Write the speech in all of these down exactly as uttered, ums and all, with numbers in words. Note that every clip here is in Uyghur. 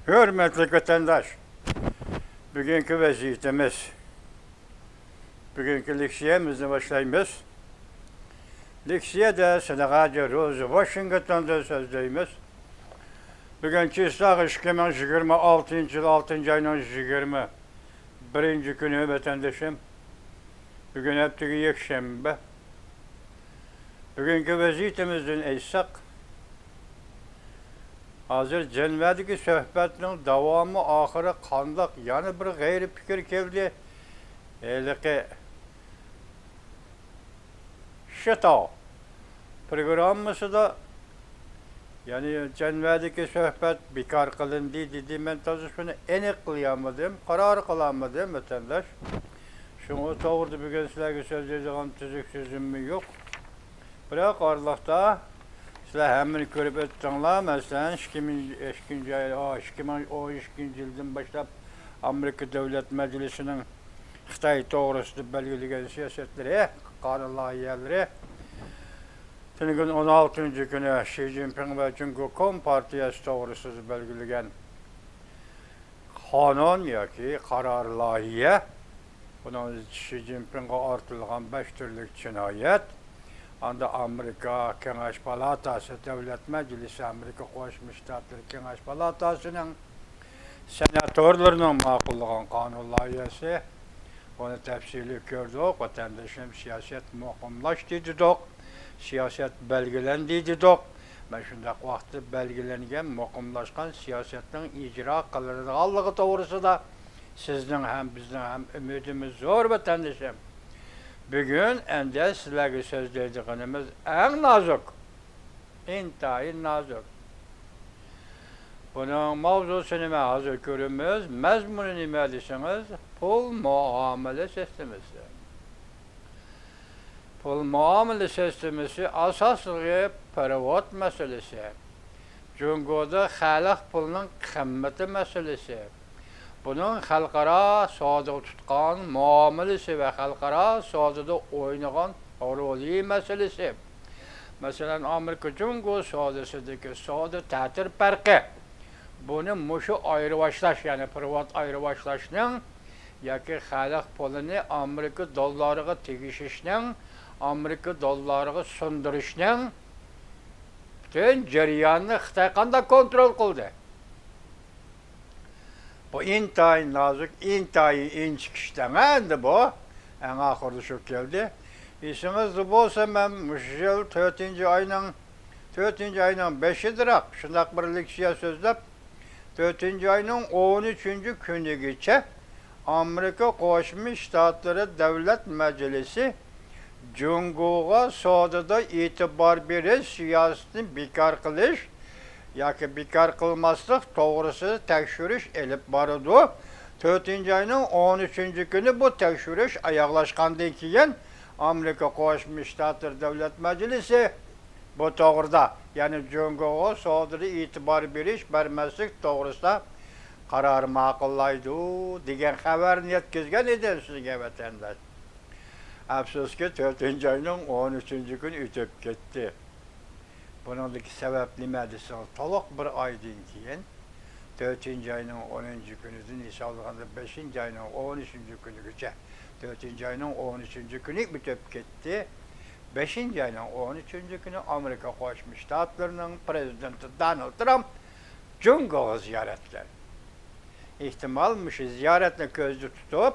ھۆرمەتلىك ۋەتەنداش، بۈگۈنكى ۋەزىيىتىمىز. بۈگۈنكى لېكسىيەمىزنى باشلايمىز. لېكسىيەدە سېنېغالچە روزى ۋاشىنگتوندىن سۆزلەيمىز. بۈگۈن چىسلاغ ئىككى مىڭ يىگىرمە ئالتىنچى يىل ئالتىنچى ئاينىڭ يىگىرمە بىرىنچى كۈنى، ۋەتەندىشىم. بۈگۈن ھەپتىگە يەكشەنبە. بۈگۈنكى ۋەزىيىتىمىزدىن ئېيتساق، ھازىر جەنۋەدىكى سۆھبەتنىڭ داۋامى ئاخىرى قانداق يەنە بىر غەيرىي پىكىر كەلدى؟ ھېلىقى شىتاۋ پروگراممىسىدا، يەنى جەنۋەدىكى سۆھبەت بىكار قىلىندى دېدى. مەن تازا شۇنى ئېنىق قىلالمىدىم، قارار قىلالمىدىم، ۋەتەنداش. شۇڭا توغرىدا بۈگۈن سىلەرگە سۆزلەيدىغان تۈزۈك سۆزۈممۇ يوق. بىراق ئارىلىقتا سىلەر ھەممىنى كۆرۈپ ئۆتتۈڭلار. مەسىلەن، ئىككى مىڭ، ئىككىنچى ئاي، ئا، ئىككى مىڭ ئون ئىككىنچى يىلدىن باشلاپ ئامېرىكا دۆلەت مەجلىسىنىڭ خىتاي توغرىسىدا بەلگىلىگەن سىياسەتلىرى، قانۇن لايىھەلىرى، تۈنۈگۈن ئون ئالتىنچى كۈنى شى جىنپىڭ ۋە جۇڭگو كومپارتىيەسى توغرىسىدا بەلگىلىگەن قانۇن ياكى قارار لايىھە، بۇنىڭ شى جىنپىڭغا ئارتىلغان بەش تۈرلۈك جىنايەت، ئاندا ئامېرىكا كېڭەش پالاتاسى، دۆلەت مەجلىسى، ئامېرىكا قوشما شتاتلىرى كېڭەش پالاتاسىنىڭ سېناتورلىرىنىڭ ماقۇللىغان قانۇن لايىھەسى، بۇنى تەپسىلىي كۆردۇق. ۋەتەندىشىم، سىياسەت مۇقىملاشتى دېدۇق، سىياسەت بەلگىلەندى دېدۇق. مەن شۇنداق ۋاقىتتا بەلگىلەنگەن، مۇقىملاشقان سىياسەتنىڭ ئىجرا قىلىنىدىغانلىقى توغرىسىدا سىزنىڭ ھەم بىزنىڭ ھەم ئۈمىدىمىز زور، ۋەتەندىشىم. بۈگۈن ئەمدى سىلەرگە سۆزلەيدىغىنىمىز ئەڭ نازۇك، ئىنتايىن نازۇك. بۇنىڭ ماۋزۇسىنى مەن ھازىر كۆرىمىز. مەزمۇنى نېمە دېسىڭىز، پۇل مۇئامىلە سىستېمىسى. پۇل مۇئامىلە سىستېمىسى ئاساسلىقى پېرېۋوت مەسىلىسى. جۇڭگودا خەلق پۇلىنىڭ قىممىتى مەسىلىسى. بۇنىڭ خەلقئارا سودىغا تۇتقان مۇئامىلىسى ۋە خەلقئارا سودىدا ئوينىغان رولى مەسىلىسى. مەسىلەن، ئامېرىكا جۇڭگو سودىسىدىكى سودا تەتۈر پەرقى. بۇنى مۇشۇ ئايرىۋاشلاش، يەنى پېرېۋوت ئايرىۋاشلاشنىڭ ياكى خەلق پۇلىنى ئامېرىكا دوللارىغا تېگىشىشنىڭ، ئامېرىكا دوللارىغا سۇندۇرۇشنىڭ پۈتۈن جەريانىنى خىتاي قانداق كونترول قىلدى؟ بۇ ئىنتايىن نازۇك، ئىنتايىن ئىنچىكە ئىش دەڭە ئەمدى بۇ. ئەڭ ئاخىرىدا شۇ كەلدى. ئېسىڭىزدە بولسا، مەن مۇشۇ يىل تۆتىنچى ئاينىڭ، تۆتىنچى ئاينىڭ بېشىدىراق شۇنداق بىر لېكسىيە سۆزلەپ، تۆتىنچى ئاينىڭ ئون ئۈچىنچى كۈنىگىچە ئامېرىكا قوشما شتاتلىرى دۆلەت مەجلىسى جۇڭگوغا سودىدا ئېتىبار بېرىش سىياسىتىنى بىكار قىلىش ياكى بىكار قىلماسلىق توغرىسىدا تەكشۈرۈش ئېلىپ بارىدۇ. تۆتىنچى ئاينىڭ ئون ئۈچىنچى كۈنى بۇ تەكشۈرۈش ئاياغلاشقاندىن كېيىن، ئامېرىكا قوشما شتاتلىرى دۆلەت مەجلىسى بۇ توغرىدا، يەنى جۇڭگوغا سودىدا ئېتىبار بېرىش، بەرمەسلىك توغرىسىدا قارار ماقۇللايدۇ، دېگەن خەۋەرنى يەتكۈزگەن ئىدىم سىزگە، ۋەتەنداش. ئەپسۇسكى، تۆتىنچى ئاينىڭ ئون ئۈچىنچى كۈنى ئۆتۈپ كەتتى. بۇنىڭدىكى سەۋەب نېمە دېسىڭىز، تولۇق بىر ئايدىن كېيىن، تۆتىنچى ئاينىڭ ئونىنچى كۈنىدىن ھېسابلىغاندا، بەشىنچى ئاينىڭ ئون ئۈچىنچى كۈنىگىچە، تۆتىنچى ئاينىڭ ئون ئۈچىنچى كۈنى ئۆتۈپ كەتتى. بەشىنچى ئاينىڭ ئون ئۈچىنچى كۈنى ئامېرىكا قوشما شتاتلىرىنىڭ پىرېزىدېنتى دونالد ترامپ جۇڭگوغا زىيارەتكە كەلدى. ئېھتىمال، مۇشۇ زىيارەتنى كۆزدە تۇتۇپ،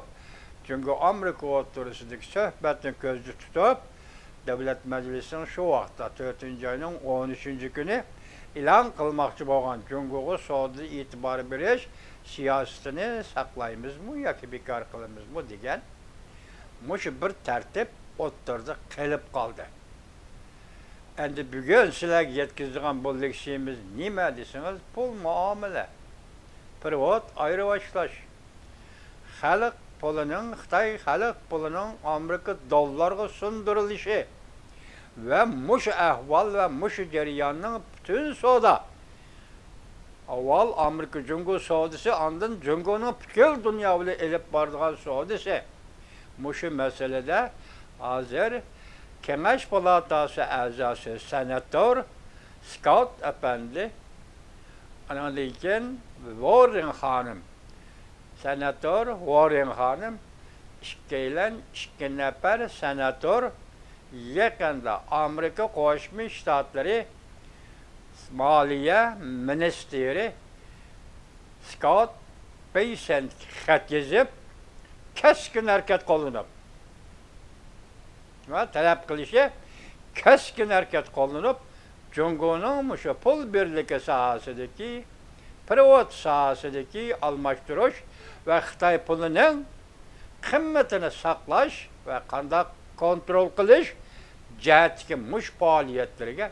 جۇڭگو ئامېرىكا ئوتتۇرىسىدىكى سۆھبەتنى كۆزدە تۇتۇپ، دۆلەت مەجلىسىنىڭ شۇ ۋاقىتتا، تۆتىنچى ئاينىڭ ئون ئۈچىنچى كۈنى ئېلان قىلماقچى بولغان جۇڭگوغا سودىدا ئېتىبار بېرىش سىياسىتىنى ساقلايمىزمۇ ياكى بىكار قىلىمىزمۇ دېگەن مۇشۇ بىر تەرتىپ ئوتتۇرىدا قېلىپ قالدى. ئەمدى بۈگۈن سىلەرگە يەتكۈزىدىغان بۇ لېكسىيىمىز نېمە دېسىڭىز، پۇل مۇئامىلە، پېرېۋوت ئايرىۋاشلاش، خەلق پۇلىنىڭ، خىتاي خەلق پۇلىنىڭ ئامېرىكا دوللارغا سۇندۇرۇلۇشى ۋە مۇشۇ ئەھۋال ۋە مۇشۇ جەرياننىڭ پۈتۈن سودا، ئاۋۋال ئامېرىكا جۇڭگو سودىسى، ئاندىن جۇڭگونىڭ پۈتكۈل دۇنيا بىلەن ئېلىپ بارىدىغان سودىسى. مۇشۇ مەسىلىدە ھازىر كېڭەش پالاتاسى ئەزاسى سېناتور سكوت ئەپەندى، ئانىڭدىن كېيىن ۋوررېن خانىم، سېناتور ۋوررېن خانىم، ئىككىيلەن ئىككى نەپەر سېناتور يېقىندا ئامېرىكا قوشما شتاتلىرى مالىيە مىنىستىرى سكوت بېيسېنتكە خەت يېزىپ، كەسكىن ھەرىكەت قوللىنىپ، ۋە تەلەپ قىلىشى، كەسكىن ھەرىكەت قوللىنىپ، جۇڭگونىڭ مۇشۇ پۇل بىرلىكى ساھەسىدىكى، پېرېۋوت ساھەسىدىكى ئالماشتۇرۇش ۋە خىتاي پۇلىنىڭ قىممىتىنى ساقلاش ۋە قانداق كونترول قىلىش جەھەتتىكى مۇشۇ پائالىيەتلىرىگە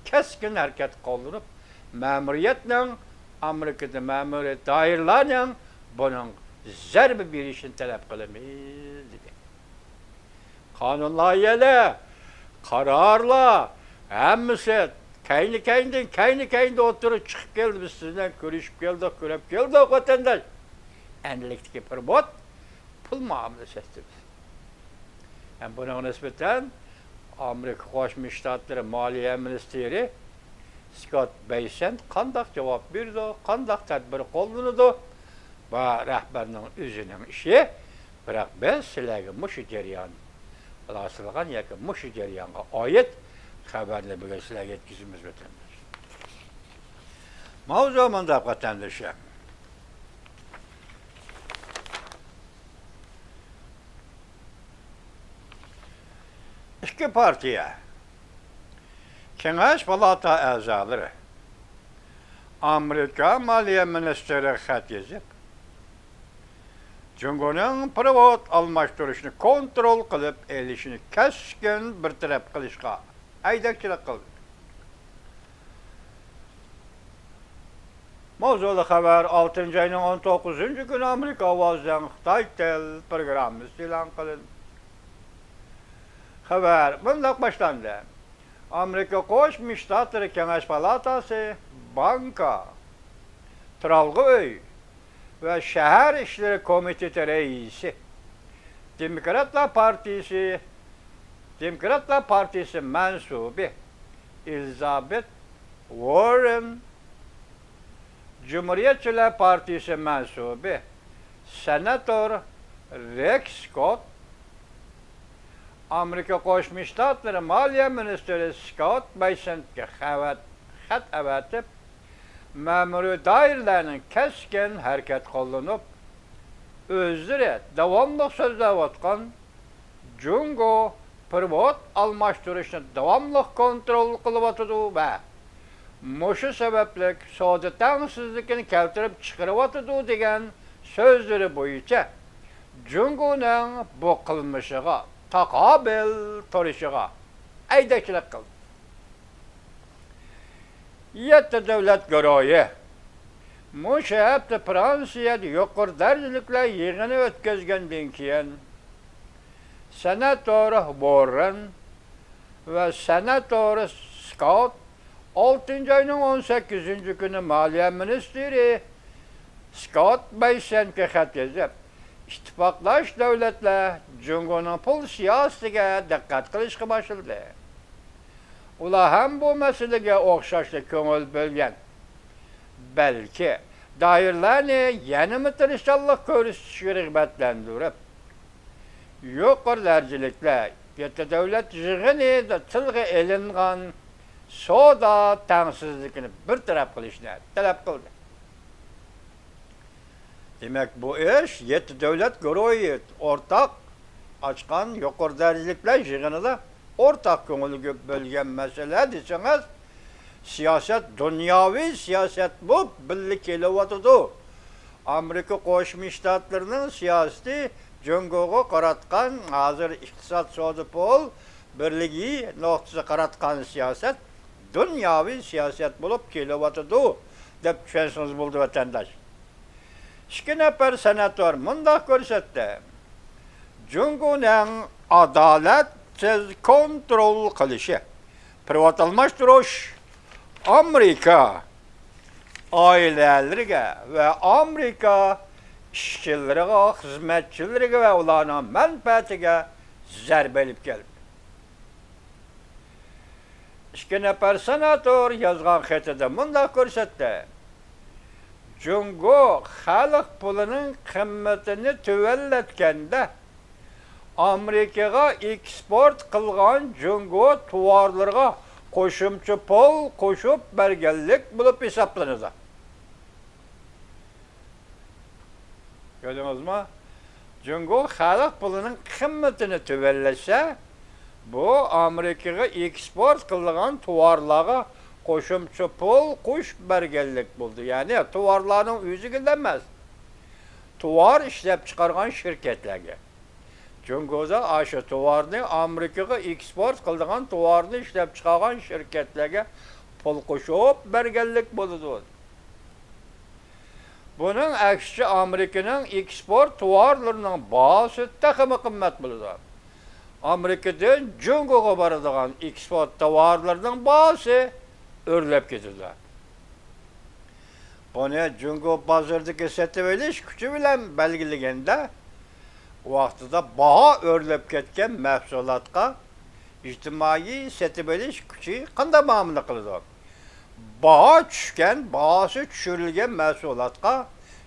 كەسكىن ھەرىكەت قوللىنىپ، مەمۇرىيەتنىڭ، ئامېرىكىدا مەمۇرىي دائىرىلەرنىڭ بۇنىڭ زەربە بېرىشىنى تەلەپ قىلىمىز، دېدى. قانۇن لايىھەلەر، قارارلار، ھەممىسى كەينى-كەينىدىن، كەينى-كەينىدىن ئوتتۇرىغا چىقىپ كەلدى. بىز سىز بىلەن كۆرۈشۈپ كەلدۇق، كۆرۈپ كەلدۇق، ۋەتەنداش. ئەمدىلىكتىكى پېرېۋوت پۇل مۇئامىلە سىستېمىسى. ھەم بۇنىڭغا نىسبەتەن ئامېرىكا قوشما شتاتلىرى مالىيە مىنىستىرى سكوت بېيسېنت قانداق جاۋاب بېرىدۇ، قانداق تەدبىر قوللىنىدۇ، بۇ رەھبەرنىڭ ئۆزىنىڭ ئىشى. بىراق بىز سىلەرگە مۇشۇ جەريان، خۇلاسىلىغان ياكى مۇشۇ جەريانغا ئائىت خەۋەرنى بۈگۈن سىلەرگە يەتكۈزىمىز، ۋەتەنداش. ماۋزۇ مۇنداق، ۋەتەندىشىم. ئىككى پارتىيە، كېڭەش پالاتا ئەزالىرى ئامېرىكا مالىيە مىنىستىرىغا خەت يېزىپ، جۇڭگونىڭ پېرېۋوت ئالماشتۇرۇشنى كونترول قىلىپ ئېلىشىنى كەسكىن بىر تەرەپ قىلىشقا ھەيدەكچىلىك قىلدى. ماۋزۇلۇق خەۋەر ئالتىنچى ئاينىڭ ئون توققۇزىنچى كۈنى ئامېرىكا ئاۋازىنىڭ خىتاي تىل پروگراممىسىدا ئېلان قىلىندى. خەۋەر مۇنداق باشلاندى. ئامېرىكا قوشما شتاتلىرى كېڭەش پالاتاسى، بانكا، تۇرالغۇ ئۆي ۋە شەھەر ئىشلىرى كومىتېتى رەئىسى، دېموكراتلار پارتىيىسى، دېموكراتلار پارتىيىسى مەنسۇبى ئېلىزابېت ۋوررېن، جۇمھۇرىيەتچىلەر پارتىيىسى مەنسۇبى سېناتور رېك سكوت، ئامېرىكا قوشما شتاتلىرى مالىيە مىنىستىرى سكوت بېيسېنتكە خەۋەت-، خەت ئەۋەتىپ، مەمۇرىي دائىرىلەرنىڭ كەسكىن ھەرىكەت قوللىنىپ، ئۆزلىرى داۋاملىق سۆزلەۋاتقان جۇڭگو پېرېۋوت ئالماشتۇرۇشنى داۋاملىق كونترول قىلىۋاتىدۇ ۋە مۇشۇ سەۋەبلىك سودا تەڭسىزلىكىنى كەلتۈرۈپ چىقىرىۋاتىدۇ دېگەن سۆزلىرى بويىچە جۇڭگونىڭ بۇ قىلمىشىغا تاقابىل تۇرۇشىغا ھەيدەكچىلىك قىلدى. يەتتە دۆلەت گۇرۇھى مۇشۇ ھەپتە فرانسىيەدە يۇقىرى دەرىجىلىكلەر يىغىنى ئۆتكۈزگەندىن كېيىن، سېناتور ۋوررېن ۋە سېناتور سكوت ئالتىنچى ئاينىڭ ئون سەككىزىنچى كۈنى مالىيە مىنىستىرى سكوت بېيسېنتكە خەت يېزىپ، ئىتتىپاقداش دۆلەتلەر جۇڭگونىڭ پۇل سىياسىتىگە دىققەت قىلىشقا باشلىدى. ئۇلار ھەم بۇ مەسىلىگە ئوخشاشلا كۆڭۈل بۆلگەن. بەلكى دائىرىلەرنى يەنىمۇ تىرىشچانلىق كۆرسىتىشكە رىغبەتلەندۈرۈپ، يۇقىرى دەرىجىلىكلەر يەتتە دۆلەت يىغىنىدا تىلغا ئېلىنغان سودا تەڭسىزلىكىنى بىر تەرەپ قىلىشنى تەلەپ قىلدى. دېمەك، بۇ ئىش يەتتە دۆلەت گۇرۇھى ئورتاق ئاچقان يۇقىرى دەرىجىلىكلەر يىغىنىدا ئورتاق كۆڭۈل بۆلگەن مەسىلە دېسىڭىز، سىياسەت، دۇنياۋى سىياسەت بولۇپ بىللە كېلىۋاتىدۇ. ئامېرىكا قوشما شتاتلىرىنىڭ سىياسىتى جۇڭگوغا قاراتقان، ھازىر ئىقتىساد، سودا، پۇل بىرلىكى نۇقتىسىغا قاراتقان سىياسەت دۇنياۋى سىياسەت بولۇپ كېلىۋاتىدۇ، دەپ چۈشەنسىڭىز بولىدۇ، ۋەتەنداش. ئىككى نەپەر سېناتور مۇنداق كۆرسەتتى: جۇڭگونىڭ ئادالەتسىز كونترول قىلىشى، پېرېۋوت ئالماشتۇرۇش ئامېرىكا ئائىلىلىرىگە ۋە ئامېرىكا ئىشچىلىرىغا، خىزمەتچىلىرىگە ۋە ئۇلارنىڭ مەنپەئەتىگە زەربە ئېلىپ كەلدى. ئىككى نەپەر سېناتور يازغان خېتىدە مۇنداق كۆرسەتتى: جۇڭگو خەلق پۇلىنىڭ قىممىتىنى تۆۋەنلەتكەندە، ئامېرىكىغا ئېكسپورت قىلغان جۇڭگو تاۋارلىرىغا قوشۇمچە پۇل قوشۇپ بەرگەنلىك بولۇپ ھېسابلىنىدۇ. كۆردىڭىزمۇ؟ جۇڭگو خەلق پۇلىنىڭ قىممىتىنى تۆۋەنلەتسە، بۇ ئامېرىكىغا ئېكسپورت قىلىدىغان تاۋارلارغا قوشۇمچە پۇل قوشۇپ بەرگەنلىك بولىدۇ. يەنى تاۋارلارنىڭ ئۆزىگىلا ئەمەس، تاۋار ئىشلەپچىقارغان شىركەتلەرگە. جۇڭگودا ئاشۇ تاۋارنى، ئامېرىكىغا ئېكسپورت قىلىدىغان تاۋارنى ئىشلەپچىقارغان شىركەتلەرگە پۇل قوشۇپ بەرگەنلىك بولىدۇ. بۇنىڭ ئەكسىچە، ئامېرىكىنىڭ ئېكسپورت تاۋارلىرىنىڭ باھاسى تېخىمۇ قىممەت بولىدۇ. ئامېرىكىدىن جۇڭگوغا بارىدىغان ئېكسپورت تاۋارلىرىنىڭ باھاسى ئۆرلەپ كېتىدۇ. بۇنى جۇڭگو بازىرىدىكى سېتىۋېلىش كۈچى بىلەن بەلگىلىگەندە، ۋاقتىدا باھا ئۆرلەپ كەتكەن مەھسۇلاتقا ئىجتىمائىي سېتىۋېلىش كۈچى قانداق مۇئامىلە قىلىدۇ؟ باھا چۈشكەن، باھاسى چۈشۈرۈلگەن مەھسۇلاتقا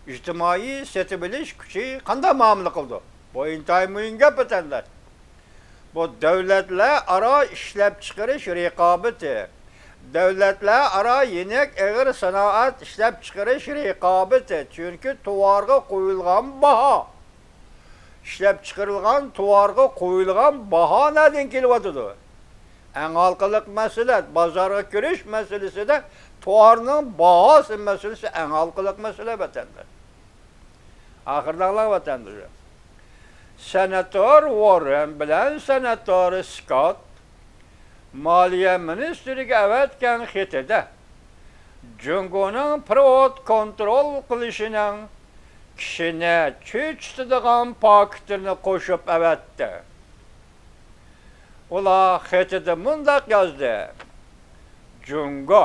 ئىجتىمائىي سېتىۋېلىش كۈچى قانداق مۇئامىلە قىلىدۇ؟ بۇ ئىنتايىن مۇھىم گەپ، ۋەتەنداش. بۇ دۆلەتلەر ئارا ئىشلەپچىقىرىش رىقابىتى، دۆلەتلەر ئارا يېنىك ئېغىر سانائەت ئىشلەپچىقىرىش رىقابىتى. چۈنكى تاۋارغا قويۇلغان باھا، ئىشلەپچىقىرىلغان تاۋارغا قويۇلغان باھا نەدىن كېلىۋاتىدۇ؟ ئەڭ ھالقىلىق مەسىلە، بازارغا كىرىش مەسىلىسىدە تاۋارنىڭ باھاسى مەسىلىسى ئەڭ ھالقىلىق مەسىلە، ۋەتەنداش. ئاخىرىدا ئاڭلاڭ، ۋەتەنداشلار. سېناتور ۋوررېن بىلەن سېناتور سكوت مالىيە مىنىستىرىگە ئەۋەتكەن خېتىدە، جۇڭگونىڭ پېرېۋوت كونترول قىلىشىنىڭ كىشىنى چۆچۈتىدىغان پاكىتىنى قوشۇپ ئەۋەتتى. ئۇلار خېتىدە مۇنداق يازدى: جۇڭگو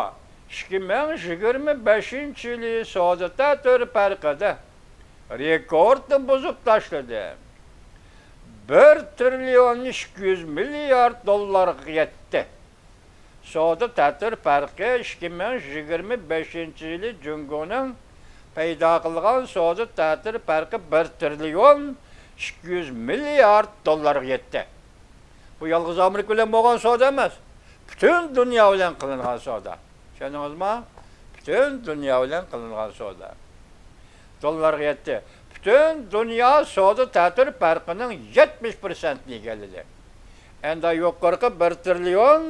ئىككى مىڭ يىگىرمە بەشىنچى يىلى سودا تەتۈر پەرقىدە رېكورتنى بۇزۇپ تاشلىدى. بىر تىرىليون ئىككى يۈز مىليارد دوللارغا يەتتى. سودا تەتۈر پەرقى ئىككى مىڭ يىگىرمە بەشىنچى يىلى جۇڭگونىڭ پەيدا قىلغان سودا تەتۈر پەرقى بىر تىرىليون ئىككى يۈز مىليارد دوللارغا يەتتى. بۇ يالغۇز ئامېرىكا بىلەن بولغان سودا ئەمەس. پۈتۈن دۇنيا بىلەن قىلىنغان سودا. چۈشەندىڭىزمۇ؟ پۈتۈن دۇنيا بىلەن قىلىنغان سودا. دوللارغا يەتتى. پۈتۈن دۇنيا سودا تەتۈر پەرقىنىڭ يەتمىش پىرسەنتىنى ئىگىلىدى. ئەندى يۇقىرىقى بىر تىرىليون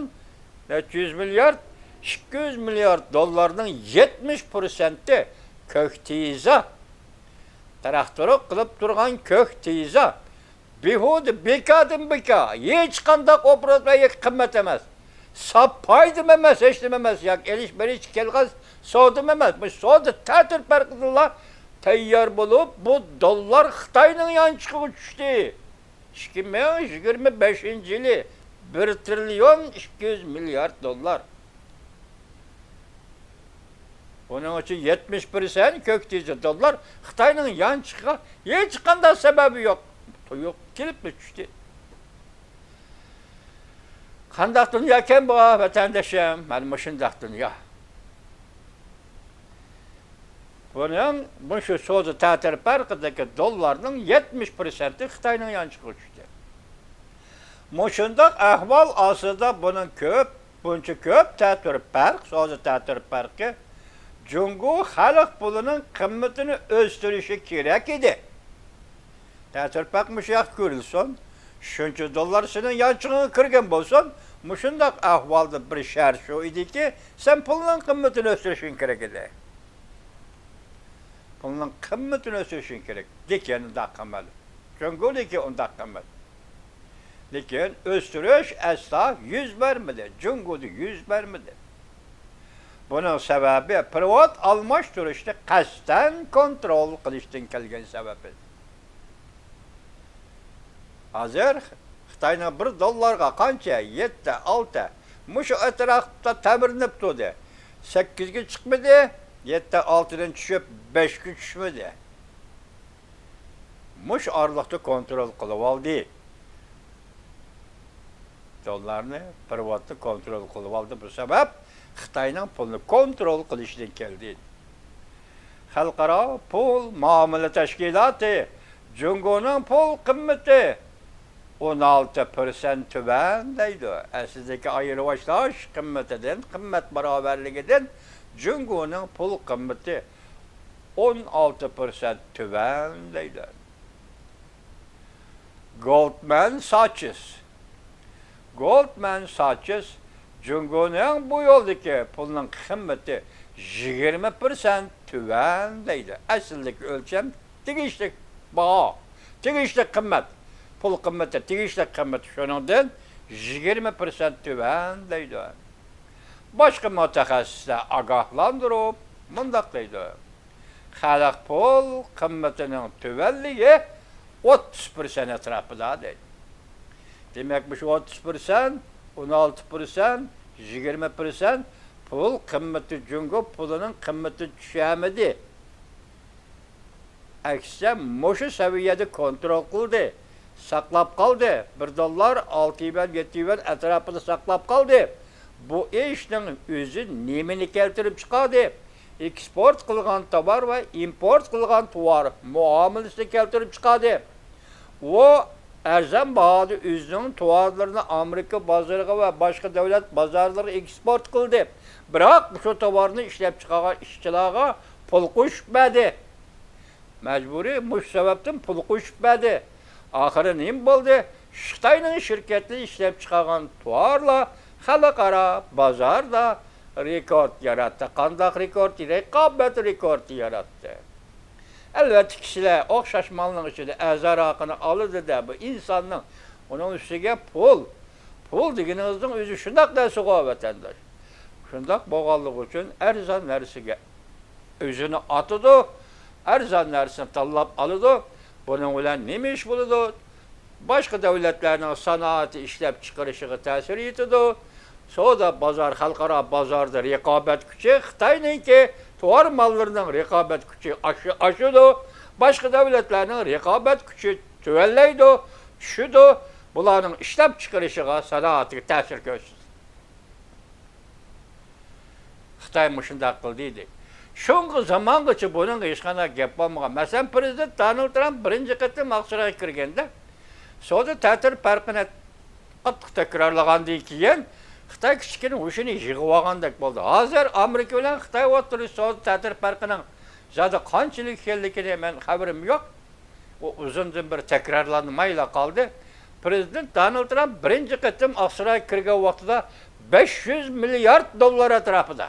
نەچچە يۈز مىليارد، ئىككى يۈز مىليارد دوللارنىڭ يەتمىش پىرسەنتى كۆك تېزا. تراختورلۇق قىلىپ تۇرغان كۆك تېزا. بىھۇدە، بىكاردىن بىكار، ھېچقانداق ئوبوروتقا قىممەت ئەمەس. ساپ پايدىمۇ ئەمەس، ھېچنېمە ئەمەس. ياكى ئېلىش بېرىش كەلگەن سودىمۇ ئەمەس. مۇشۇ سودا تەتۈر پەرقىدىنلا تەييار بولۇپ، بۇ دوللار خىتاينىڭ يانچۇقىغا چۈشتى. ئىككى مىڭ يىگىرمە بەشىنچى يىلى بىر تىرىليون ئىككى يۈز مىليارد دوللار. بۇنىڭ ئۈچۈن يەتمىش پىرسەنت كۆك تېزا دوللار خىتاينىڭ يانچۇقىغا ھېچقانداق سەۋەبى يوق. تۇيۇق كېلىپلا چۈشتى. قانداق دۇنياكەن بۇ، ۋەتەندىشىم؟ مانا مۇشۇنداق دۇنيا. بۇنىڭ، مۇشۇ سودا تەتۈر پەرقىدىكى دوللارنىڭ يەتمىش پىرسەنتى خىتاينىڭ يانچۇقىغا چۈشتى. مۇشۇنداق ئەھۋال ئاستىدا بۇنىڭ كۆپ، بۇنچە كۆپ تەتۈر پەرق، سودا تەتۈر پەرقى جۇڭگو خەلق پۇلىنىڭ قىممىتىنى ئۆستۈرۈشى كېرەك ئىدى. تەتۈر پەرق مۇشۇ ياقتا كۆرۈلسۇن، شۇنچە دوللار سېنىڭ يانچۇقۇڭغا كىرگەن بولسۇن، مۇشۇنداق ئەھۋالدا بىر شەرت شۇ ئىدىكى، سەن پۇلنىڭ قىممىتىنى ئۆستۈرۈشۈڭ كېرەك ئىدى. پۇلنىڭ قىممىتىنى ئۆستۈرۈشۈڭ كېرەك. لېكىن ئۇنداق قىلمىدى. جۇڭگودىكى ئۇنداق قىلمىدى. لېكىن ئۆستۈرۈش ئەسلا يۈز بەرمىدى، جۇڭگودا يۈز بەرمىدى. بۇنىڭ سەۋەبى پېرېۋوت ئالماشتۇرۇشنى قەستەن كونترول قىلىشتىن كەلگەن سەۋەب ئىدى. ھازىر خىتاينىڭ بىر دوللارغا قانچە؟ يەتتە، ئالتە. مۇشۇ ئەتراپتا تەمرىنىپ تۇردى. سەككىزگە چىقمىدى، يەتتە، ئالتىدىن چۈشۈپ، بەشكە چۈشمىدى. مۇشۇ ئارىلىقتا كونترول قىلىۋالدى. دوللارنى، پېرېۋوتنى كونترول قىلىۋالدى. بۇ سەۋەب خىتاينىڭ پۇلنى كونترول قىلىشىدىن كەلدى. خەلقئارا پۇل مۇئامىلە تەشكىلاتى جۇڭگونىڭ پۇل قىممىتى ئون ئالتە پىرسەنت تۆۋەنلەيدۇ. ئەسلىدىكى ئايرىۋاشلاش قىممىتىدىن، قىممەت باراۋەرلىكىدىن جۇڭگونىڭ پۇل قىممىتى ئون ئالتە پىرسەنت تۆۋەنلەيدۇ. گولدمان ساچس. گولدمان ساچس جۇڭگونىڭ بۇ يولدىكى پۇلنىڭ قىممىتى يىگىرمە پىرسەنت تۆۋەنلەيدۇ. ئەسلىدىكى ئۆلچەم تېگىشلىك باھا، تېگىشلىك قىممەت، پۇل قىممىتى، تېگىشلىك قىممىتى شۇنىڭدىن يىگىرمە پىرسەنت تۆۋەنلەيدۇ. باشقا مۇتەخەسسىسلەر ئاگاھلاندۇرۇپ مۇنداق دەيدۇ. خەلق پۇل قىممىتىنىڭ تۆۋەنلىكى ئوتتۇز پىرسەنت ئەتراپىدا دەيدۇ. دېمەك، مۇشۇ ئوتتۇز پىرسەنت، ئون ئالتە پىرسەنت، يىگىرمە پىرسەنت پۇل قىممىتى، جۇڭگو پۇلىنىڭ قىممىتى چۈشەمىدى. ئەكسىچە، مۇشۇ سەۋىيەدە كونترول قىلدى، ساقلاپ قالدى. بىر دوللار ئالتە يۈەن، يەتتە يۈەن ئەتراپىدا ساقلاپ قالدى. بۇ ئىشنىڭ ئۆزى نېمىنى كەلتۈرۈپ چىقاردى؟ ئېكسپورت قىلغان تاۋار ۋە ئىمپورت قىلغان تاۋار مۇئامىلىسىنى كەلتۈرۈپ چىقاردى. ئۇ ئەرزان باھادا ئۆزىنىڭ تاۋارلىرىنى ئامېرىكا بازىرىغا ۋە باشقا دۆلەت بازارلىرىغا ئېكسپورت قىلدى. بىراق شۇ تاۋارنى ئىشلەپچىقارغان ئىشچىلارغا پۇل قوشۇپ بەردى. مەجبۇرىي مۇشۇ سەۋەبتىن پۇل قوشۇپ بەردى. ئاخىرى نېمە بولدى؟ خىتاينىڭ شىركەتلىرى ئىشلەپچىقارغان تاۋارلار خەلقئارا بازاردا رېكورت ياراتتى. قانداق رېكورت؟ رىقابەت رېكورتى ياراتتى. ئەلۋەتتە، كىشىلەر ئوخشاش مالنىڭ ئىچىدە ئەرزانراقىنى ئالىدۇ-دە، بۇ ئىنساننىڭ، ئۇنىڭ ئۈستىگە پۇل. پۇل دېگىنىڭىزنىڭ ئۆزى شۇنداق نەرسىغۇ، ۋەتەنداش. شۇنداق بولغانلىقى ئۈچۈن ئەرزان نەرسىگە ئۆزىنى ئاتىدۇ، ئەرزان نەرسىنى تاللاپ ئالىدۇ. بۇنىڭ بىلەن نېمە ئىش بولىدۇ؟ باشقا دۆلەتلەرنىڭ سانائىتى، ئىشلەپچىقىرىشىغا تەسىر يېتىدۇ. سودا بازار، خەلقئارا بازاردا رىقابەت كۈچى، خىتاينىڭكى تاۋار ماللىرىنىڭ رىقابەت كۈچى ئاشۇ-، ئاشىدۇ. باشقا دۆلەتلەرنىڭ رىقابەت كۈچى تۆۋەنلەيدۇ، چۈشىدۇ. بۇلارنىڭ ئىشلەپچىقىرىشىغا، سانائىتىگە تەسىر كۆرسىتىدۇ. خىتاي مۇشۇنداق قىلدى دېدى. شۇڭا زامانغىچە بۇنىڭغا ھېچقانداق گەپ بولمىغان. مەسىلەن، پىرېزىدېنت دونالد ترامپ بىرىنچى قېتىم ئاقسارايغا كىرگەندە، سودا تەتۈر پەرقىنى قاتتىق تەكرارلىغاندىن كېيىن، خىتاي كىچىككىنە ھوشىنى يىغىۋالغاندەك بولدى. ھازىر ئامېرىكا بىلەن خىتاي ئوتتۇرىسىدا سودا تەتۈر پەرقىنىڭ زادى قانچىلىك ئىكەنلىكىنى مەن خەۋىرىم يوق. ئۇ ئۇزۇندىن بېرى تەكرارلانمايلا قالدى. پىرېزىدېنت دونالد ترامپ بىرىنچى قېتىم ئاقسارايغا كىرگەن ۋاقتىدا بەش يۈز مىليارد دوللار ئەتراپىدا.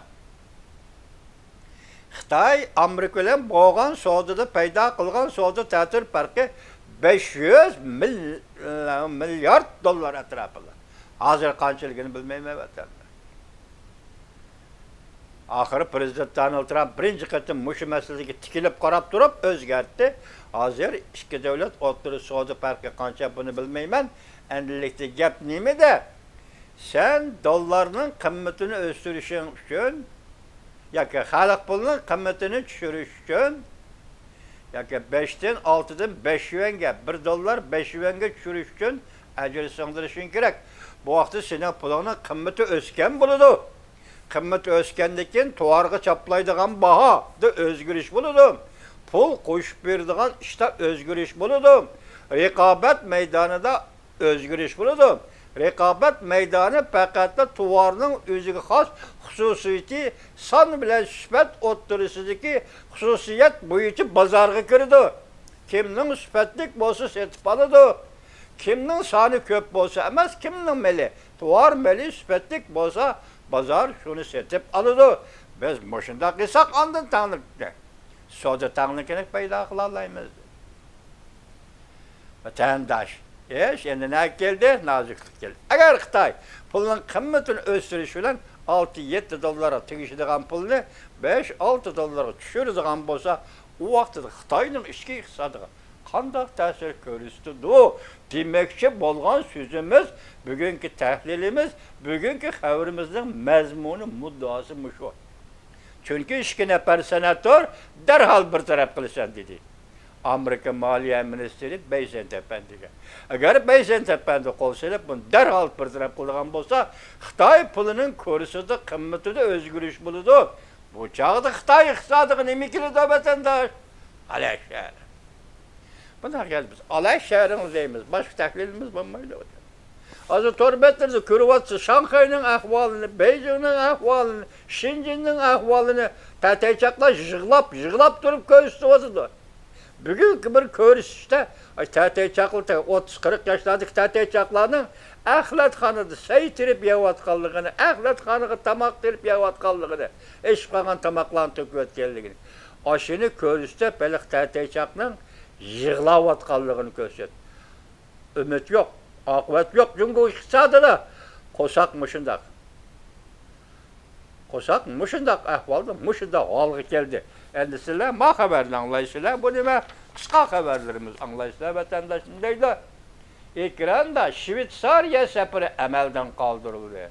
خىتاي ئامېرىكا بىلەن بولغان سودىدا پەيدا قىلغان سودا تەتۈر پەرقى بەش يۈز مىل-، مىليارد دوللار ئەتراپىدا. ھازىر قانچىلىكىنى بىلمەيمەن، ۋەتەندە. ئاخىرى پىرېزىدېنت دونالد ترامپ بىرىنچى قېتىم مۇشۇ مەسىلىگە تىكىلىپ قاراپ تۇرۇپ ئۆزگەرتتى. ھازىر ئىككى دۆلەت ئوتتۇرا سودا پەرقى قانچە، بۇنى بىلمەيمەن. ئەمدىلىكتە گەپ نېمىدە؟ سەن دوللارنىڭ قىممىتىنى ئۆستۈرۈشۈڭ ئۈچۈن ياكى خەلق پۇلىنىڭ قىممىتىنى چۈشۈرۈش ئۈچۈن ياكى بەشتىن، ئالتىدىن بەش يۈەنگە، بىر دوللار بەش يۈەنگە چۈشۈرۈش ئۈچۈن ئەجىر سىڭدۈرۈشۈڭ كېرەك. بۇ ۋاقىتتا سېنىڭ پۇلۇڭنىڭ قىممىتى ئۆسكەن بولىدۇ. قىممىتى ئۆسكەندىن كېيىن تاۋارغا چاپلايدىغان باھادا ئۆزگىرىش بولىدۇ. پۇل قوشۇپ بېرىدىغان ئىشتا ئۆزگىرىش بولىدۇ. رىقابەت مەيدانىدا ئۆزگىرىش بولىدۇ. رىقابەت مەيدانى پەقەتلا تاۋارنىڭ ئۆزىگە خاس خۇسۇسىيىتى، سان بىلەن سۈپەت ئوتتۇرىسىدىكى خۇسۇسىيەت بويىچە بازارغا كىرىدۇ. كىمنىڭ سۈپەتلىك بولسا سېتىپ ئالىدۇ. كىمنىڭ سانى كۆپ بولسا ئەمەس، كىمنىڭ مېلى، تاۋار مېلى سۈپەتلىك بولسا، بازار شۇنى سېتىپ ئالىدۇ. بىز مۇشۇنداق قىلساق، ئاندىن تەڭلىكنى، سودا تەڭلىكىنى پەيدا قىلالايمىز. ۋەتەنداش، ئىش ئەمدى نەگە كەلدى؟ نازۇكلۇق كەلدى. ئەگەر خىتاي پۇلنىڭ قىممىتىنى ئۆستۈرۈش بىلەن ئالتە، يەتتە دوللارغا تېگىشىدىغان پۇلنى بەش، ئالتە دوللارغا چۈشۈرىدىغان بولسا، ئۇ ۋاقتىدا خىتاينىڭ ئىچكى ئىقتىسادىغا قانداق تەسىر كۆرسىتىدۇ؟ دېمەكچى بولغان سۆزىمىز، بۈگۈنكى تەھلىلىمىز، بۈگۈنكى خەۋىرىمىزنىڭ مەزمۇنى، مۇددىئاسى مۇشۇ. چۈنكى ئىككى نەپەر سېناتور دەرھال بىر تەرەپ قىلىسەن دېدى ئامېرىكا مالىيە مىنىستىرى بېيسېنت ئەپەندىگە. ئەگەر بېيسېنت ئەپەندى قول سېلىپ، بۇنى دەرھال بىر تەرەپ قىلىدىغان بولسا، خىتاي پۇلىنىڭ كۇرسىدا، قىممىتىدە ئۆزگىرىش بولىدۇ. بۇ چاغدا خىتاي ئىقتىسادىغا نېمە كېلىدۇ، ۋەتەنداش؟ ئالاھىدە شەھەر. بۇنداق گەپ بىز ئالاھىدە شەھىرىڭىز دەيمىز، باشقا تەھلىلىمىز بولمايدۇ. ھازىر تور بەتلىرىدە كۆرۈۋاتىسىز، شاڭخەينىڭ ئەھۋالىنى، بېيجىڭنىڭ ئەھۋالىنى، شېنجېننىڭ ئەھۋالىنى تەتەي چاقلار يىغلاپ، يىغلاپ تۇرۇپ كۆرسىتىۋاتىدۇ. بۈگۈنكى بىر كۆرسىتىشتە، ئاي، تەتەي چاقلار، ئوتتۇز، قىرىق ياشلاردىكى تەتەي چاقلارنىڭ ئەخلەتخانىدا سەي تېرىپ يەۋاتقانلىقىنى، ئەخلەتخانىغا تاماق تېرىپ يەۋاتقانلىقىنى، ئېشىپ قالغان تاماقلارنى تۆكۈۋەتكەنلىكىنى، ئاشۇنى كۆرسىتىپ، ھېلىقى تەتەي چاقنىڭ يىغلاۋاتقانلىقىنى كۆرسىتىدۇ. ئۈمىد يوق، ئاقىۋەت يوق جۇڭگو ئىقتىسادىدا. قورساق مۇشۇنداق. قورساق مۇشۇنداق ئەھۋالدا، مۇشۇنداق ھالغا كەلدى. ئەمدى سىلەر ما خەۋەرنى ئاڭلايسىلەر. بۇ نېمە؟ قىسقا خەۋەرلىرىمىز ئاڭلايسىلەر، ۋەتەنداش. نېمە دەيدۇ؟ ئېكراندا شۋېتسارىيە سەپىرى ئەمەلدىن قالدۇرۇلدى.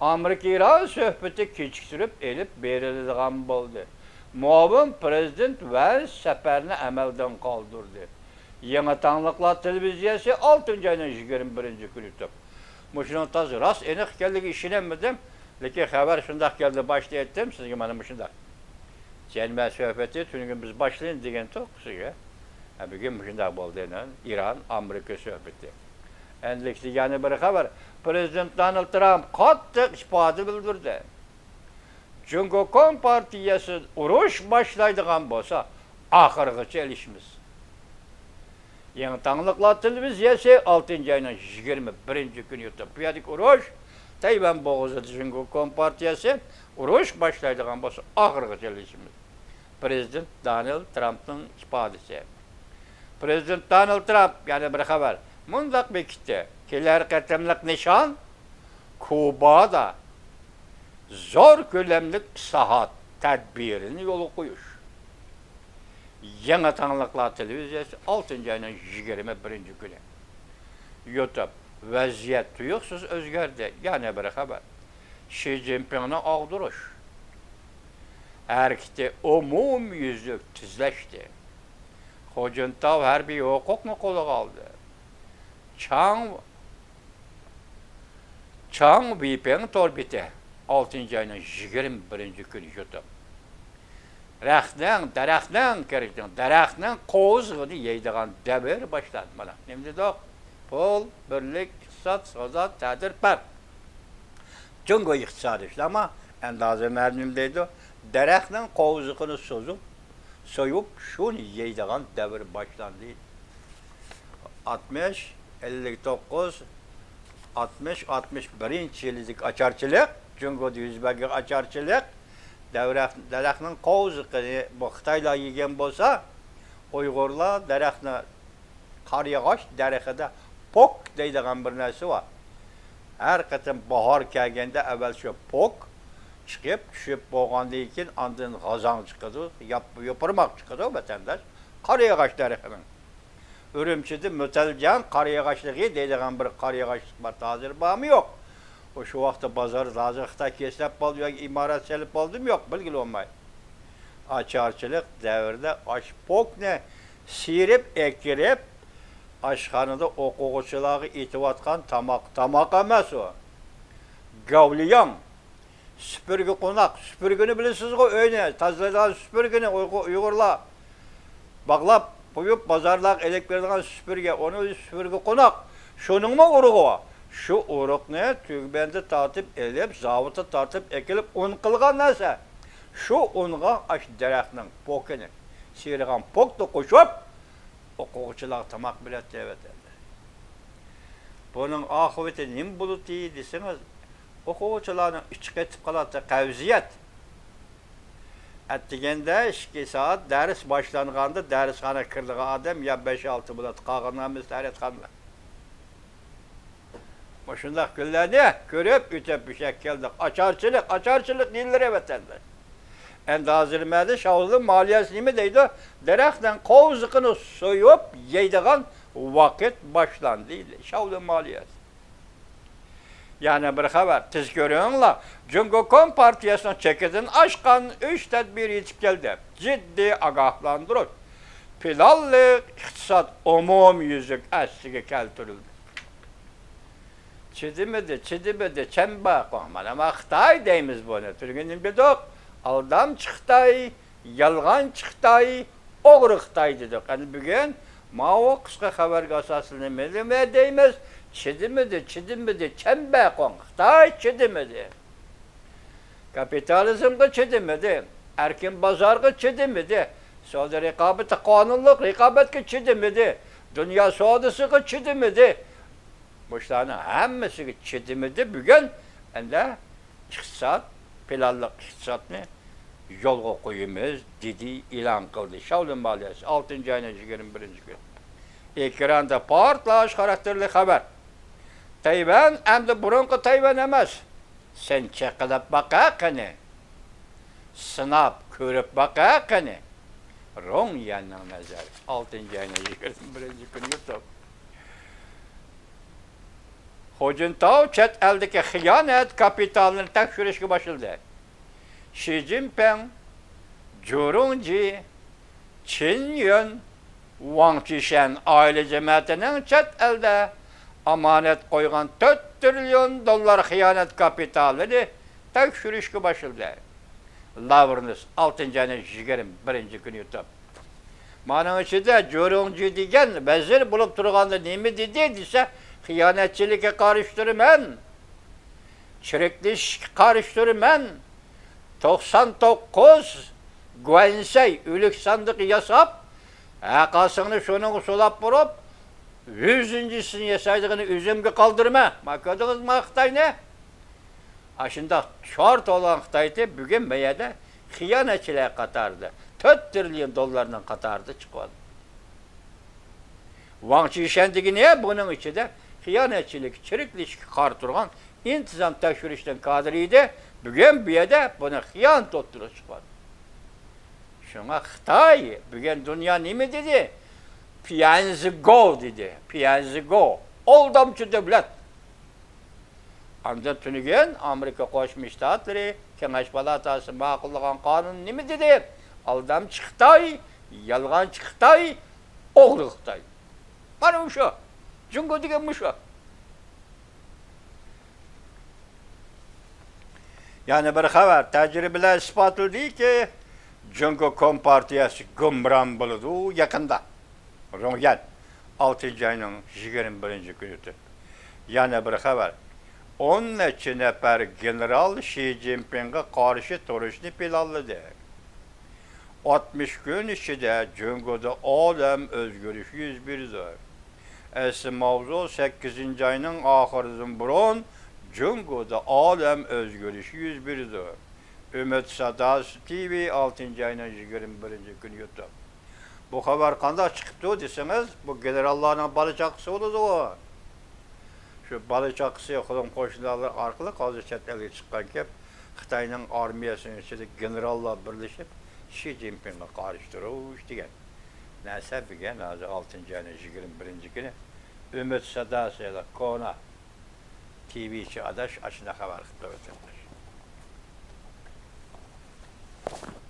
ئامېرىكا ئىران سۆھبىتى كېچىكتۈرۈپ ئېلىپ بېرىلىدىغان بولدى. مۇئاۋىن پىرېزىدېنت ۋەنس سەپەرنى ئەمەلدىن قالدۇردى. يېڭى تاڭلىقلار تېلېۋىزىيەسى ئالتىنچى ئاينىڭ يىگىرمە بىرىنچى كۈنى تۇر. مۇشۇنىڭ تازا راست ئېنىق ئىكەنلىكىگە ئىشىنەلمىدىم. لېكىن خەۋەر شۇنداق كەلدى، باشتا ئېيتتىم سىزگە، مانا مۇشۇنداق. جەنبە سۆھبىتى تۈنۈگۈن بىز باشلايمىز دېگەنتۇق سىزگە. ھە، بۈگۈن مۇشۇنداق بولدى. ئىران، ئامېرىكا سۆھبىتى. ئەندىكىدە يەنە بىر خەۋەر. پىرېزىدېنت دونالد ترامپ قاتتىق ئىپادە بىلدۈردى. جۇڭگو كومپارتىيەسى ئۇرۇش باشلايدىغان بولسا، ئاخىرغىچە ئېلىشىمىز. يېڭى تاڭلىقلار تېلېۋىزىيەسى ئالتىنچى ئاينىڭ يىگىرمە بىرىنچى كۈنى يۇتۇپ، بۇ يەردىكى ئۇرۇش، تەيۋەن بوغۇزىدا جۇڭگو كومپارتىيەسى ئۇرۇش باشلايدىغان بولسا، ئاخىرغىچە ئېلىشىمىز. پىرېزىدېنت دونالد ترامپنىڭ ئىپادىسى. پىرېزىدېنت دونالد ترامپ يەنە بىر خەۋەر مۇنداق بېكىتتى: كېلەر قېتىملىق نىشان كۇبادا زور كۆلەملىك ئىسلاھات تەدبىرىنى يولغا قويۇش. يېڭى تاڭلىقلار تېلېۋىزىيەسى ئالتىنچى ئاينىڭ يىگىرمە بىرىنچى كۈنى. يۇتۇپ، ۋەزىيەت تۇيۇقسىز ئۆزگەردى. يەنە بىر خەۋەر. شى جىنپىڭنى ئاغدۇرۇش ھەرىكىتى ئومۇميۈزلۈك تېزلەشتى. خۇجىنتاۋ ھەربىي ھوقۇقنى قولىغا ئالدى. چاڭ، چاڭ ۋېيپىڭ تور بېتى ئالتىنچى ئاينىڭ يىگىرمە بىرىنچى كۈنى يۇتۇپ، رەختنىڭ، دەرەخنىڭ، كېرىكنىڭ، دەرەخنىڭ قوۋزىقىنى يەيدىغان دەۋر باشلاندى. مانا، نېمە دېدۇق؟ پۇل، بىرلىك، ئىقتىساد، سودا، تەدبىر، پەرق. جۇڭگو ئىقتىسادى شۇنداقمۇ؟ ئەندازە مەلۇم دەيدۇ. دەرەخنىڭ قوۋزىقىنى سوزۇپ، سويۇپ، شۇنى يەيدىغان دەۋر باشلاندى. ئاتمىش، ئەللىك توققۇز، ئاتمىش، ئاتمىش بىرىنچى يىلىدىكى ئاچارچىلىق، جۇڭگودا يۈز بەرگەن ئاچارچىلىق، دەۋرە-، دەرەخنىڭ قوۋزىقىنى بۇ خىتايلار يېگەن بولسا، ئۇيغۇرلار دەرەخنى، قارىياغاچ دەرىخىدە پوك دەيدىغان بىر نەرسە بار. ھەر قېتىم باھار كەلگەندە ئەۋۋەل شۇ پوك چىقىپ، چۈشۈپ بولغاندىن كېيىن ئاندىن غازاڭ چىقىدۇ، ياپ-، يوپۇرماق چىقىدۇ، ۋەتەنداش. قارىياغاچ دەرىخىنىڭ. ئۈرۈمچىدە مۆتەلجان قارىياغاچلىقى دەيدىغان بىر قارىياغاچلىق بار، ھازىر بارمۇ يوق؟ ئۇ شۇ ۋاقىتتا بازاردا، ھازىر خىتاي كېسىلىپ بولدى ياكى ئىمارەت سېلىپ بولدىمۇ يوق، بىلگىلى بولماي. ئاچارچىلىق دەۋرىدە ئاش پوكنى سىيرىپ ئەكىرىپ، ئاشخانىدا ئوقۇغۇچىلارغا ئېتىۋاتقان تاماق، تاماق ئەمەس ئۇ. گاۋلياڭ، سۈپۈرگە قوناق. سۈپۈرگىنى بىلىسىزغۇ، ئۆينى تازىلايدىغان سۈپۈرگىنى ئۇيغۇ-، ئۇيغۇرلار باغلاپ قويۇپ، بازارلارغا ئېلىپ كېلىدىغان سۈپۈرگە، ئۇنى سۈپۈرگە قوناق. شۇنىڭمۇ ئۇرۇقى بار. شۇ ئۇرۇقنى تۈگمەندە تارتىپ ئېلىپ، زاۋۇتتا تارتىپ ئەكېلىپ ئۇن قىلغان نەرسە. شۇ ئۇنغا ئاشۇ دەرەخنىڭ پوكىنى، سىيرىغان پوكنى قوشۇپ، ئوقۇغۇچىلارغا تاماق بېرەتتى، ۋەتەندە. بۇنىڭ ئاقىۋىتى نېمە بولدى دېسىڭىز، ئوقۇغۇچىلارنىڭ ئىچى قېتىپ قالاتتى، قەۋزىيەت. ئەتىگەندە ئىككى سائەت دەرس باشلانغاندا، دەرسخانىغا كىرىدىغان ئادەم يا بەش-ئالتە بولاتتى، قالغانلار ھەممىسى تەرەتخانىدا. مۇشۇنداق كۈنلەرنى كۆرۈپ ئۆتۈپ ياشاپ كەلدۇق. ئاچارچىلىق، ئاچارچىلىق يىللىرى ۋەتەندە. ئەمدى ھازىر مەدە شاۋلىن مالىيەسى نېمە دەيدۇ؟ دەرەخنىڭ قوۋزىقىنى سويۇپ يەيدىغان ۋاقىت باشلاندى، شاۋلىن مالىيەسى. يەنە بىر خەۋەر، تېز كۆرۈڭلار، جۇڭگو كومپارتىيەسىنىڭ چېكىدىن ئاشقان ئۈچ تەدبىر يېتىپ كەلدى. جىددىي ئاگاھلاندۇرۇش، پىلانلىق ئىقتىساد ئومۇميۈزلۈك ئەسلىگە كەلتۈرۈلدى. چىدىمىدى، چىدىمىدى، چەمبە قوڭ. مانا، مانا خىتاي دەيمىز بۇنى. تۈرگە نېمە دېدۇق؟ ئالدامچى خىتاي، يالغانچى خىتاي، ئوغرى خىتاي دېدۇق. ئەنە بۈگۈن ماۋۇ قىسقا خەۋەرگە ئاساسلىنىپ نېمە دەيمىز؟ چىدىمىدى، چىدىمىدى، چەمبەقوڭ خىتاي چىدىمىدى. كاپىتالىزمغا چىدىمىدى، ئەركىن بازارغا چىدىمىدى، سودا رىقابىتى، قانۇنلۇق رىقابەتكە چىدىمىدى، دۇنيا سودىسىغا چىدىمىدى. مۇشۇلارنىڭ ھەممىسىگە چىدىمىدى. بۈگۈن ئەندە ئىقتىساد، پىلانلىق ئىقتىسادنى يولغا قويىمىز، دېدى، ئېلان قىلدى. شاۋلىن مالىيەسى، ئالتىنچى ئاينىڭ يىگىرمە بىرىنچى كۈنى. ئېكراندا پارتلاش خاراكتېرلىك خەۋەر. تەيۋەن ئەمدى بۇرۇنقى تەيۋەن ئەمەس. سەن چېقىلاپ باقە قېنى. سىناپ كۆرۈپ باقە قېنى. روڭ يەننىڭ نەزەر. ئالتىنچى ئاينىڭ يىگىرمە بىرىنچى كۈنى يۇتۇپ. خۇجىنتاۋ چەت ئەلدىكى خىيانەت كاپىتالىنى تەكشۈرۈشكە باشلىدى. شى جىنپىڭ، جۇ رۇڭجى، چېن يۈەن، ۋاڭ چىشەن ئائىلە جەمەتىنىڭ چەت ئەلدە ئامانەت قويغان تۆت تىرىليون دوللار خىيانەت كاپىتالىنى تەكشۈرۈشكە باشلىدى. لاۋرېنس، ئالتىنچى ئاينىڭ يىگىرمە بىرىنچى كۈنى يۇتۇپ. مانىڭ ئىچىدە جۇ رۇڭجى دېگەن ۋەزىر بولۇپ تۇرغاندا نېمە دېدى دېسە، خىيانەتچىلىككە قارشى تۇرىمەن، چىرىكلىشىشكە قارشى تۇرىمەن، توقسان توققۇز گۇەنسەي ئۆلۈك ساندۇقى ياساپ، ھەققاسىڭنى شۇنىڭغا سولاپ بۇرۇپ، يۈزىنچىسىنى ياسايدىغىنى ئۆزۈمگە قالدۇرىمەن. ما كۆردىڭىزمۇ خىتاينى؟ ئاشۇنداق چور تولغان خىتايتى بۈگۈن بۇ يەردە خىيانەتچىلەر قاتارىدا، تۆت تىرىليون دوللارنىڭ قاتارىدا چىقىۋالدى. ۋاڭ چىشەن دېگىنى بۇنىڭ ئىچىدە خىيانەتچىلىك، چىرىكلىشىشكە قارشى تۇرغان ئىنتىزام تەكشۈرۈشنىڭ كادىرى ئىدى. بۈگۈن بۇ يەردە بۇنى خىيانەت ئوتتۇرىغا چىقىۋالدى. شۇڭا خىتاي بۈگۈن دۇنيا نېمە دېدى؟ پيەنزىگو دېدى. پيەنزىگو. ئالدامچى دۆلەت. ئاندىن تۈنۈگۈن ئامېرىكا قوشما شتاتلىرى كېڭەش پالاتاسى ماقۇللىغان قانۇن نېمە دېدى؟ ئالدامچى خىتاي، يالغانچى خىتاي، ئوغرى خىتاي. مانا مۇشۇ. جۇڭگو دېگەن مۇشۇ. يەنە بىر خەۋەر، تەجرىبىلەر ئىسپاتلىدىكى، جۇڭگو كومپارتىيەسى گۇمران بولىدۇ يېقىندا. روڭيەن، ئالتىنچى ئاينىڭ يىگىرمە بىرىنچى كۈنى ئۆتۈپ. يەنە بىر خەۋەر، ئون نەچچە نەپەر گېنېرال شى جىنپىڭغا قارشى تۇرۇشنى پىلانلىدى. ئاتمىش كۈن ئىچىدە جۇڭگودا ئالەم ئۆزگىرىشى يۈز بېرىدۇ. ئەسلى ماۋزۇ، سەككىزىنچى ئاينىڭ ئاخىرىدىن بۇرۇن جۇڭگودا ئالەم ئۆزگىرىشى يۈز بېرىدۇ. ئۈمىد ساداسى تىۋى، ئالتىنچى ئاينىڭ يىگىرمە بىرىنچى كۈنى يۇتۇپ. بۇ خەۋەر قانداق چىقىپتۇ دېسىڭىز، بۇ گېنېراللارنىڭ بالا چاقىسى بولىدۇ. شۇ بالا چاقىسى، قولۇم قوشنىلار ئارقىلىق ھازىر چەت ئەلگە چىققان گەپ، خىتاينىڭ ئارمىيەسىنىڭ ئىچىدە گېنېراللار بىرلىشىپ شى جىنپىڭغا قارشى تۇرۇش دېگەن نەرسە بۈگۈن ھازىر ئالتىنچى ئاينىڭ يىگىرمە بىرىنچى كۈنى ئۈمىد ساداسى يا كونا تىۋىچى ئاداش ئاشۇنداق خەۋەر قىلىپ قويۇۋاتىدۇ.